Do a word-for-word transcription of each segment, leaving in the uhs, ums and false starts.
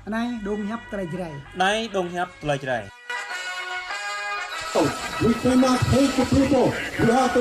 Anai dong hiăp tơlơi Jrai. Anai dong hiăp tơlơi Jrai. We cannot hate the people. We have to.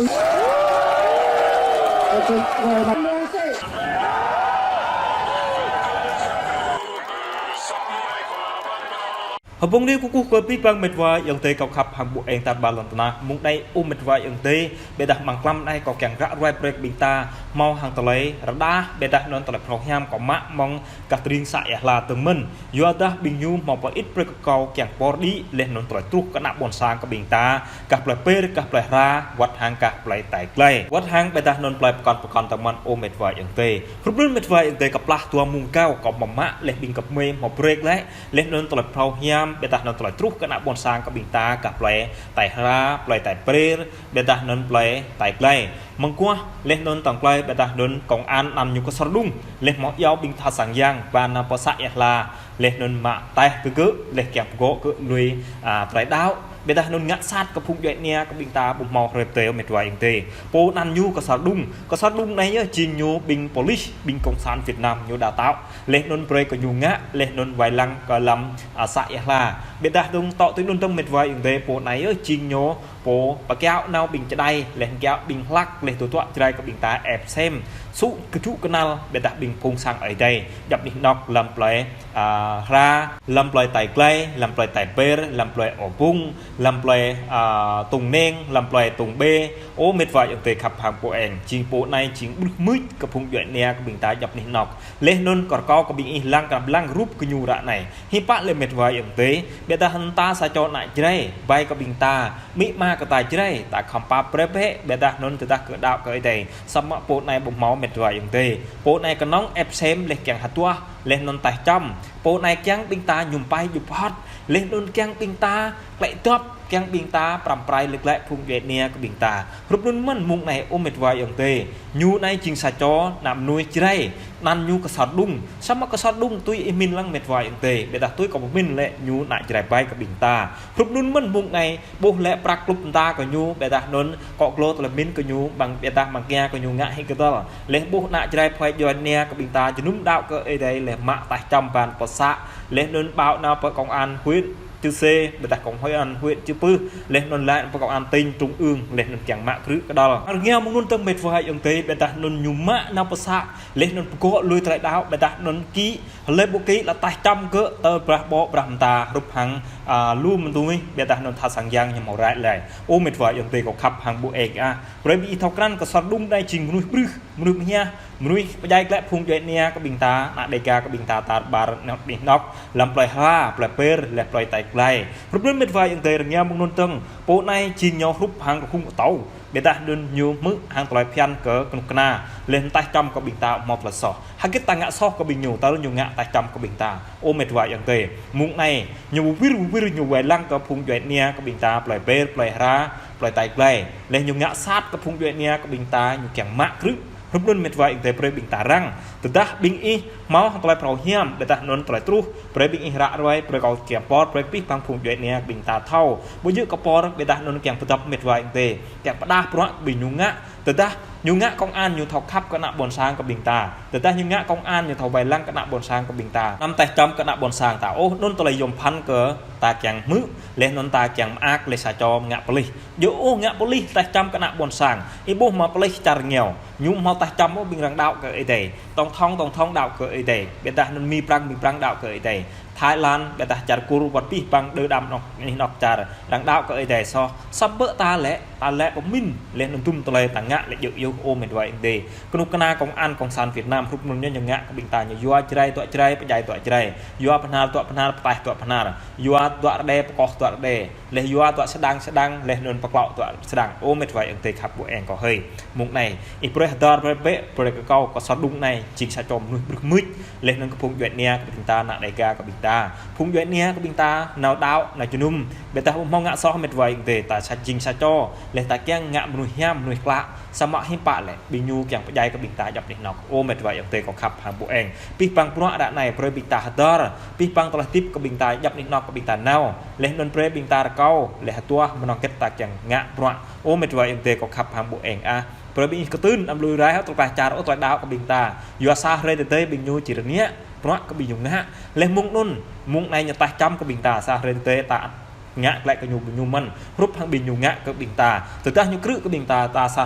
Hơbông ni kơkuh kơ abih bang met wa ayŏng adơi kâo khăp hăng ƀu eng tar ƀar lŏn tơnah. Mông anai ơ met wa ayŏng adơi, ƀiădah mlam anai kâo kiăng ră ruai brơi kơ ƀing ta hmâo hăng tơlơi rơđah, ƀiădah anŭn tơlơi phrâo hiam kâo mă mơ̆ng gah tơring să Ia Hla dơ̆ng mơ̆n. Yua dah ƀing ñu hmâo pơit brơi kơ kâo kiăng pơđĭ laih anŭn tơlơi truh kơ ană ƀôn sang kơ ƀing ta gah plơi Pêr, gah plơi Hra, wơ̆t hăng gah plơi Tai Glai, wơ̆t hăng ƀiădah anŭn plơi pơkŏn pơkŏn dơ̆ng mơ̆n ơ met wa ayŏng adơi. Hrup anŭn met wa ayŏng adơi, kơplah dua mông rơgao kâo mă mă laih ƀing gơmơi hmâo brơi glaĭ laih anŭn tơlơi phrâo hiam ƀiădah anŭn tơlơi truh kơ ană ƀôn sang kơ ƀing ta gah plơi Tai Hra, plơi Tai Pêr, ƀiădah anŭn plơi Tai Glai. Mơguah laih anŭn tơ̆ng glai ƀiădah anŭn kông an anăn ñu kơsor đung laih hmâo iâu ƀing tha sang yang ba nao pơ să Ia Hla laih anŭn mă teh kơ gơ̆ laih kiăng pơgŏ gơ̆ lui, a, tơlơi đaŏ. Ƀiădah anŭn ngă sat kơ phung djuai ania kơ ƀing ta ƀu hmâo hrơi tơi met wa ayŏng adơi. Pô anăn ñu kơsor đung, kơsor đung anai yơh jing ñu ƀing polis, ƀing kông san Việt Nam ñu đào tạo. Laih anŭn brơi kơ ñu ngă, laih anŭn wai lăng kơ lăm, a, să Ia Hla. Ƀiădah dong tŏ tui anŭn dơ̆ng met wa ayŏng adơi, pô anai yơh jing ñu pô pơkiaŏ nao ƀing čơđai, laih kiaŏ ƀing hlăk, laih tơtuă Jrai kơ ƀing ta ĕp sem. Sŭ kơčŭ kơnăl, ƀiădah ƀing phung sang Ơi Adai djŏp anih anŏk lăm plơi, a, Hra, lăm plơi Tai Glai, lăm plơi Tai Pêr, lăm plơi Ôbung, lăm plơi, a, Tông Neng, lăm plơi Tông Bê. Ơ met wa ayŏng adơi khăp hăng ƀu eng, jing pô anai jing brưh mưč kơ phung djuai ania kơ ƀing ta djŏp anih anŏk. Laih anŭn kâo rơkâo kơ ƀing ih lăng kơ lăng rup kơ ñu ră anai. Hiư̆m pă lĕ met wa ayŏng adơi, ƀiădah anŭn ta sa čô ană Jrai bai kơ ƀing ta, amĭ ama kơ ta Jrai, ta khŏm pap brơi bĕ, ƀiădah anŭn tơdah kơ đaŏ kơ Ơi Adai. Samơ̆ pô anai ƀu hmâo met wa ayŏng adơi. Pô anai kơnơ̆ng ĕp sem laih kiăng hơduah, laih anŭn taih čăm. Pô anai kiăng ƀing ta mơñum pai djŭp hŏt, laih anŭn kiăng ƀing ta klĕ dŏp, kiăng ƀing ta pơrăm pơrai lĕ glaĭ phung djuai ania kơ ƀing ta. Hrup anŭn mơ̆n mông anai ơ met wa ayŏng adơi. Ñu anai jing sa čô ană mơnuih Jrai, anăn ñu kơsor đung. Samơ̆ kơsor đung tui ih min lăng met wa ayŏng adơi. Ƀiădah tui kâo pơmin lĕ ñu ană Jrai bai kơ ƀing ta. Hrup anŭn mơ̆n mông anai ƀuh lĕ prăk klŭp mơta kơ ñu, ƀiădah anŭn akŏ glô tơlơi min kơ ñu, ƀăng ƀiădah măng kia kơ ñu ngă hĭ kơdơ̆l. Laih ƀuh ană Jrai phơi djuai ania kơ ƀing ta mơñum đaŏ kơ Ơi Adai laih mă taih čăm ban pơ să. Laih anŭn ƀaŏ nao pơ kông an huyện Chư Sê, ƀiădah kông an huyện Chư Pưh, laih anŭn laĭ pơ kông an tỉnh, trung ương, laih anŭn kiăng mă krư̆ kơdơ̆l. Rơngiao mơ̆ng anŭn dơ̆ng met wa ayŏng adơi, ƀiădah anŭn ñu mă nao pơ să, laih anŭn pơgŏ lui tơlơi đaŏ, ƀiădah anŭn kĭ, laih ƀu kĭ lă taih čăm gơ̆ tơ brah ƀô̆ brah mơta hrup hăng, a, lu mơnuih, ƀiădah anŭn tha sang yang ñu hmâo ră laih. Ơ met wa ayŏng adơi kâo khăp hăng ƀu eng ah. Brơi ƀing ih thâo krăn kơsor đung anai jing mơnuih brưh, mơnuih mơhiah, mơnuih pơdjai glaĭ phung djuai ania kơ ƀing ta, ană Đêga kơ ƀing ta tar ƀar anŏ anih anŏk, lăm plơi Hra, plơi Pêr, laih plơi Tai Glai. Hrup anŭn met wa ayŏng adơi, rơngiao mơ̆ng anŭn dơ̆ng, pô anai jing ñu hrup hăng kơkung kơtâo. Ƀiădah anŭn ñu hmư̆ hăng tơlơi phiăn kơ kơnuk kơna, laih anŭn taih čăm kơ ƀing ta hmâo tơlơi soh. Hơget ta ngă soh kơ ƀing ñu, tơl ñu ngă taih čăm kơ ƀing ta. Ơ met wa ayŏng adơi, mông anai ñu wơwir wơwir ñu wai lăng kơ phung djuai ania kơ ƀing ta plơi Pêr, plơi Hra, plơi Tai Glai. Laih ñu ngă sat kơ phung djuai ania kơ ƀing ta, ñu kiăng mă krư̆. Hrup anŭn met wa ayŏng adơi, brơi ƀing ta răng. Tơdah ƀing ih hmâo hăng tơlơi phrâo hiam, ƀiădah anŭn tơlơi truh, brơi ƀing ih ră ruai, brơi kâo kiăng pơr, brơi abih bang phung djuai ania kơ ƀing ta thâo. Ƀu djơ̆ kơ pơr, ƀiădah anŭn kiăng pơdŏp met wa ayŏng adơi. Kiăng pơdah bruă ƀing ñu ngă. Tơdah ñu ngă kông an ñu thâo khăp kơ ană ƀôn sang kơ ƀing ta. Tơdah ñu ngă kông an ñu thâo wai lăng kơ ană ƀôn sang kơ ƀing ta. Anăm taih čăm kơ ană ƀôn sang ta ôh, anŭn tơlơi yôm phăn kơ ta kiăng hmư̆, laih anŭn ta kiăng mơak, laih sa čô ngă pơlih. Djơ̆ ôh ngă pơlih taih čăm kơ ană ƀôn sang. Ih ƀuh mă pơlih čar rơngiao. Ñu hmâo taih čăm ôh ƀing arăng đaŏ kơ Ơi Adai. Tŏng thŏng, tŏng thŏng đaŏ kơ Ơi Adai. Ƀiădah anŭn Mi Prăng, Mi Prăng đaŏ kơ Ơi Adai. Thái Lan, ƀiădah čar Kur, wơ̆t abih bang đơ đam anŏk, anih anŏk čar arăng đaŏ kơ Ơi Adai soh. Samơ̆ ta lĕ, ta lĕ pơmin, laih anŭn tum tơlơi ta ngă lĕ djơ̆ yơh ơ met wa ayŏng adơi. Kơnuk kơna kông an kông san Việt Nam, hrup anŭn ñu ngă kơ ƀing ta ñu yua Jrai tuă Jrai, pơdjai tuă Jrai. Yua Bahnar tuă Bahnar, pơtaih tuă Bahnar. Yua tuă Rơđê, pơkoh tuă Rơđê. Laih yua tuă Sêđang, Sêđang, laih anŭn pơklŏ tuă Sêđang. Ơ met wa ayŏng adơi khăp ƀu eng kâo hơi. Mông anai, ih brơi hơdơr brơi bĕ, brơi kơ kâo, kơsor đung anai, jing sa čô mơnuih brưh mưč, laih anŭn kơ phung djuai ania kơ ƀing ta, ană Đêga kơ ƀing ta. Phung djuai ania kơ ƀing ta, nao đaŏ, nao jơnum. Ƀiădah ƀu hmâo ngă soh met wa ayŏng adơi, ta sa jing sa čô, laih ta kiăng ngă mơnuih hiam, mơnuih klă. Samơ̆ hiư̆m pă lĕ, ƀing ñu kiăng pơdjai kơ ƀing ta djŏp anih anŏk. Ơ met wa ayŏng adơi kâo khăp hăng ƀu eng. Abih bang bruă ră anai, brơi ƀing ta hơdơr. Abih bang tơlơi hơdip kơ ƀing ta djŏp anih anŏk kơ ƀing ta nao. Laih anŭn brơi ƀing ta rơkâo, laih hơduah mơnơ̆ng hơget ta kiăng ngă bruă. Ơ met wa ayŏng adơi kâo khăp hăng ƀu eng ah. Brơi ƀing ih kơtưn, anăm lui rai hŏ tơlơi čar, ôh tơlơi đaŏ kơ ƀing ta. Yua sa hrơi tơdơi ƀing ñu či rơngiă. bruă kơ ƀing ñu ngă. Laih mơ̆ng anŭn, mơ̆ng anai ñu taih čăm kơ ƀing ta, sa hrơi tơdơi ta ngă glaĭ kơ ñu, ƀing ñu mơ̆n, hrup hăng ƀing ñu ngă kơ ƀing ta. Tơdah ñu krư̆ kơ ƀing ta, ta sa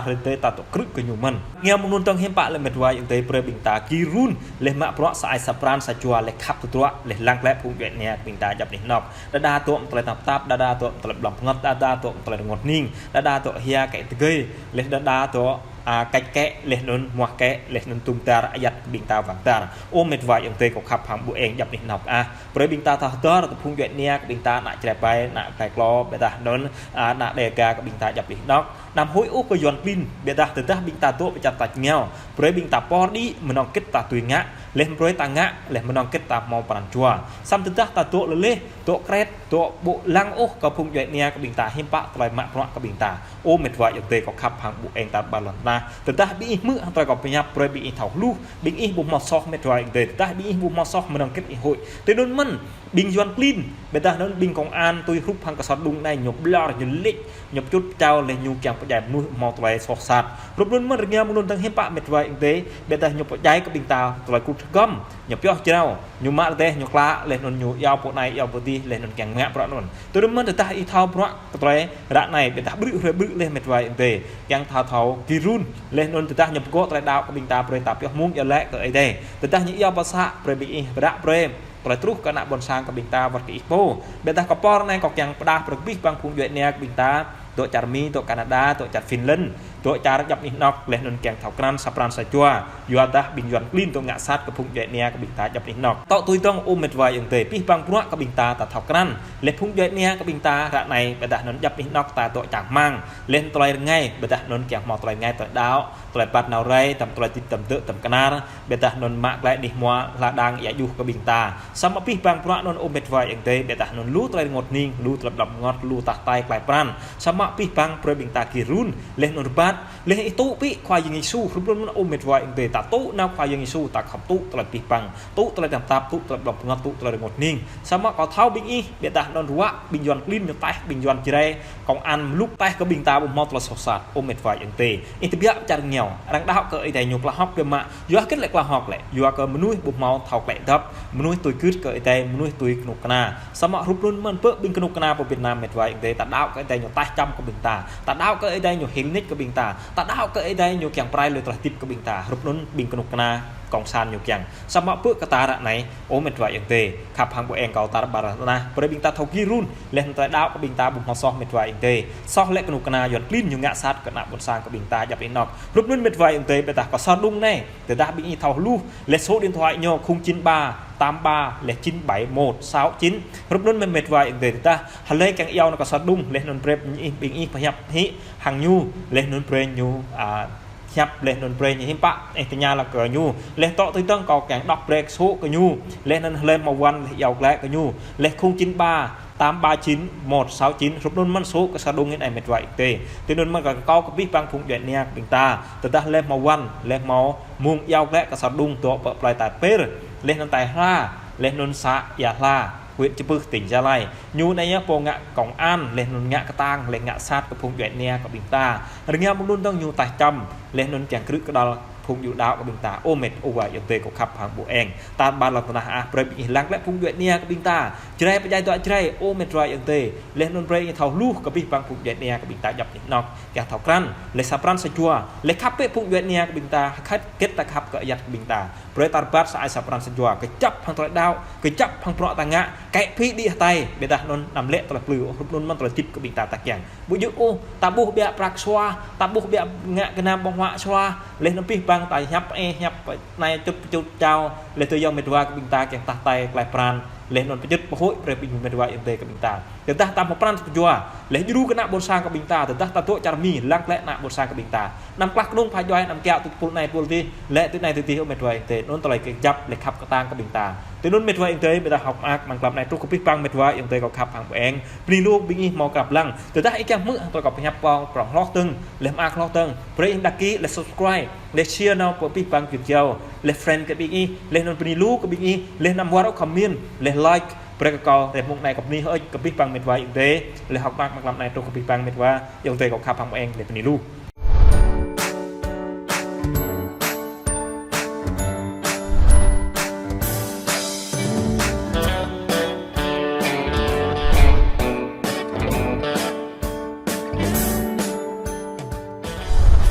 hrơi tơdơi ta tŏ krư̆ kơ ñu mơ̆n. Rơngiao mơ̆ng anŭn dơ̆ng hiư̆m pă lĕ met wa ayŏng adơi, brơi ƀing ta gir run, laih mă bruă sa ai sa pran sa jua, laih khăp tơdruă, laih lăng glaĭ phung djuai ania kơ ƀing ta djŏp anih anŏk. Đơđa dŏ tơlơi tơnap tap, đơđa dŏ tơlơi blŏng pơngăt, đơđa dŏ tơlơi rơngot hning, đơđa dŏ hia kĕ tơgơi, laih đơđa dŏ, a, kač kĕ, laih anŭn muah kĕ, laih anŭn tum dar, ayăt kơ ƀing ta wang dar. Ơ met wa ayŏng adơi kâo khăp hăng ƀu eng djŏp anih anŏk ah. Brơi ƀing ta thâo hơdơr tơ phung djuai ania kơ ƀing ta, ană Jrai ƀai, ană Klai Klô, ƀiădah anŭn, a, ană Đêga kơ ƀing ta djŏp anih anŏk. Anăm huĭ ôh kơ Yuăn klin, ƀiădah tơdah ƀing ta dŏ pơ čar tač rơngiao, brơi ƀing ta pơr đĭ mơnơ̆ng hơget ta tui ngă, laih brơi ta ngă, laih mơnơ̆ng hơget ta hmâo pran jua. Samơ̆ tơdah ta dŏ lơleh, dŏ kret, dŏ ƀu lăng ôh kơ phung djuai ania kơ ƀing ta, hiư̆m pă tơlơi mă bruă kơ ƀing ta. Ơ met wa ayŏng adơi kâo khăp hăng ƀu eng tar ƀar lŏn tơnah. Tơdah ƀing ih hmư̆ hăng tơlơi kâo pơhiăp, brơi ƀing ih thâo hluh, ƀing ih ƀu hmâo soh met wa ayŏng adơi. Tơdah ƀing ih ƀu hmâo soh mơnơ̆ng hơget ih huĭ. Tui anŭn mơ̆n, ƀing Yuăn klin, ƀiădah anŭn ƀing kông an tui hrup hăng kơsor đung anai ñu ƀlŏr, ñu lĕč, ñu pơčut pơčao laih ñu kiăng pơdjai mơnuih hmâo tơlơi soh sat. Hrup anŭn mơ̆n rơngiao mơ̆ng anŭn dơ̆ng hiư̆m pă met wa ayŏng adơi, ƀiădah ñu pơdjai kơ ƀing ta tơlơi kơkuh kơgăm, ñu pioh jrao, ñu mă rơdêh, ñu klă, laih anŭn ñu iâu pô anai, iâu pô adih, laih anŭn kiăng mă bruă anŭn. Tui anŭn mơ̆n tơdah ih thâo bruă kơ tơlơi ră anai, ƀiădah ƀrư̆ hrơi ƀrư̆ laih met wa ayŏng adơi. Kiăng thâo thâo gir run, laih anŭn tơdah ñu pơgŏ tơlơi đaŏ kơ ƀing ta, brơi ta pioh mơ̆ng iâu laĭ kơ Ơi Adai. Tơdah ñu iâu pơ să, brơi ƀing ih pơră brơi tơlơi truh kơ ană ƀôn sang kơ ƀing ta wơ̆t kơ ih pô. Ƀiădah kơ pô anai kâo kiăng pơdah brơi kơ abih bang phung djuai ania kơ ƀing ta, dŏ čar Mi, dŏ Canada, dŏ čar Finland, dŏ čar djŏp anih anŏk, laih anŭn kiăng thâo krăn sa pran sa jua. Yua dah ƀing Yuăn klin dŏ ngă sat kơ phung djuai ania kơ ƀing ta djŏp anih anŏk. Tŏ tui dơ̆ng ơ met wa ayŏng adơi, abih bang bruă kơ ƀing ta ta thâo krăn. Laih phung djuai ania kơ ƀing ta ră anai, ƀiădah anŭn djŏp anih anŏk ta dŏ čang rơmang. Laih tơlơi rơngai, ƀiădah anŭn kiăng hmâo tơlơi rơngai tơlơi đaŏ, tơlơi rơbat nao rai, tơm tơlơi hơdip tơm dơ̆ tơm kơnar. Ƀiădah anŭn mă glaĭ anih hmua, hla đang ia juh kơ ƀing ta. Samơ̆ abih bang bruă anŭn ơ met wa ayŏng adơi, ƀiădah anŭn lu tơlơi rơngot hning, lu tơlơi blŏng pơngăt, lu tah tai klai pran. Samơ̆ abih bang brơi ƀing ta gir run, laih anŭn rơbat, laih ih tŭ pĭ Khua Yang Yêsu, hrup anŭn mơ̆n ơ met wa ayŏng adơi, ta tŭ nao Khua Yang Yêsu, ta khŏm tŭ tơlơi abih bang, tŭ tơlơi tơnap tap, tŭ tơlơi blŏng pơngăt, tŭ tơlơi rơngot hning. Samơ̆ kâo thâo ƀing ih, ƀiădah anŭn ruă, ƀing Yuăn klin ñu taih, ƀing Yuăn Jrai, kông an mlŭk taih kơ ƀing ta ƀu hmâo tơlơi soh sat, ơ met wa ayŏng adơi. Ih tơbiă pơ čar rơngiao, arăng đaŏ kơ Ơi Adai ñu klă hơ̆k biă mă, yua hơget lĕ klă hơ̆k lĕ, yua kơ mơnuih ƀu hmâo thâo klĕ dăp, mơnuih tui gưt kơ Ơi Adai, mơnuih tui kơnuk kơna. Samơ̆ hrup anŭn mơ̆n pơ ƀing kơnuk kơna pơ Việt Nam met wa ayŏng adơi, ta đaŏ kơ Ơi Adai ñu taih čăm kơ ƀing ta, ta đaŏ kơ Ơi Adai ñu hil nik kơ ƀing ta, ta đaŏ kơ Ơi Adai ñu kiăng pơrai lui tơlơi hơdip kơ ƀing ta, hrup anŭn ƀing kơnuk kơna kông an ñu kiăng. Samơ̆ pơ kơ ta ră anai, ơ met wa ayŏng adơi, khăp hăng ƀu eng kâo tar ƀar lŏn tơnah, brơi ƀing ta thâo gir run, laih anŭn tơlơi đaŏ kơ ƀing ta ƀu hmâo soh met wa ayŏng adơi. Soh lĕ kơnuk kơna Yuăn klin ñu ngă sat kơ ană ƀôn sang kơ ƀing ta djŏp anih anŏk. Hrup anŭn met wa ayŏng adơi, ƀiădah kơsor đung anai, tơdah ƀing ih thâo hluh, laih số điện thoại ñu không chín ba tám ba laih chín bảy một sáu chín. Hrup anŭn mơ̆n met wa ayŏng adơi, tơdah hlơi kiăng iâu nao kơsor đung, laih anŭn brơi ƀing ih, ƀing ih pơhiăp hĭ hăng ñu, laih anŭn brơi ñu, a, hiăp laih anŭn brơi ñu hiư̆m pă, ih tơña laih kơ ñu. Laih tŏ tui dơ̆ng kâo kiăng đŏk brơi số kơ ñu. Laih anŭn hlơi hmâo wăn laih iâu glaĭ kơ ñu. Laih không chín ba tám ba chín một sáu chín, hrup anŭn mơ̆n số kơsor đung anai met wa ayŏng adơi. Tui anŭn mơ̆n kâo kơ abih bang phung djuai ania kơ ƀing ta. Tơdah laih hmâo wăn, laih hmâo mơ̆ng iâu glaĭ kơsor đung dŏ pơ plơi Tai Pêr, laih anŭn Tai Hla, laih anŭn să Ia Hla, huyện Chư Pưh, tỉnh Gia Lai. Ñu anai yơh pô ngă kông an, laih anŭn ngă kơtang, laih ngă sat kơ phung djuai ania kơ ƀing ta. Rơngiao mơ̆ng anŭn dơ̆ng ñu taih čăm, laih anŭn kiăng krư̆ kơđăl phung yu đaŏ kơ ƀing ta. Ơ met wa ayŏng adơi kâo khăp hăng ƀu eng. Tar ƀar lŏn tơnah ah, brơi ƀing ih lăng glaĭ phung djuai ania kơ ƀing ta. Jrai pơdjai dŏ Jrai, ơ met wa ayŏng adơi. Laih anŭn brơi ih thâo hluh kơ abih bang phung djuai ania kơ ƀing ta djŏp anih anŏk. Kiăng thâo krăn, laih sa pran sa jua, laih khăp pĭ phung djuai ania kơ ƀing ta, hơget hơget ta khăp kơ ayăt kơ ƀing ta. Brơi tar ƀar sa ai sa pran sa jua, kơjăp hăng tơlơi đaŏ, kơjăp hăng bruă ta ngă, kĕ pĭ đĭ hơtai, ƀiădah anŭn anăm lĕ tơlơi plư, hrup anŭn mơ̆n tơlơi hơdip kơ ƀing ta ta kiăng. Ƀu djơ̆ ôh, ta ƀuh ƀiă prăk sua, ta ƀuh ƀiă ngă gơnam ƀơ̆ng huă sua, laih anŭn abih bang ta hiăp ih, hiăp anai čut čut čao, laih tui yơh met wa kơ ƀing ta kiăng tah tai klai pran, laih anŭn pơčut pơhôč brơi ƀing met wa ayŏng adơi kơ ƀing ta. Tơdah ta hmâo pran sa jua, laih djru kơ ană ƀôn sang kơ ƀing ta, tơdah ta dŏ čar Mi, lăng glaĭ ană ƀôn sang kơ ƀing ta. Anăm klah kơnung pha djuai, anăm kiaŏ tui pul anai pul adih, lĕ tui anai tui adih ơ met wa ayŏng adơi, anŭn tơlơi kơjăp, laih khăp kơtang kơ ƀing ta. Tui anŭn met wa ayŏng adơi, ƀiădah hơ̆k mơak mlam klăm anai truh kơ abih bang met wa ayŏng adơi kâo khăp hăng ƀu eng, bơni lu ƀing ih hmâo krăp lăng. Tơdah ih kiăng hmư̆ hăng tơlơi kâo pơhiăp kâo, prŏng hloh dơ̆ng, laih mơak hloh dơ̆ng, brơi ih đăng ký, laih subscribe, laih share nao kơ abih bang video, laih friend kơ ƀing ih, laih anŭn bơni lu kơ ƀing ih, laih anăm wơr ôh comment, laih like, brơi kơ kâo, laih mơ̆ng anai kâo bơni hơơč kơ abih bang met wa ayŏng adơi, laih hơ̆k mơak mlam klăm anai truh kơ abih bang met wa ayŏng adơi kâo khăp hăng ƀu eng, laih bơni lu.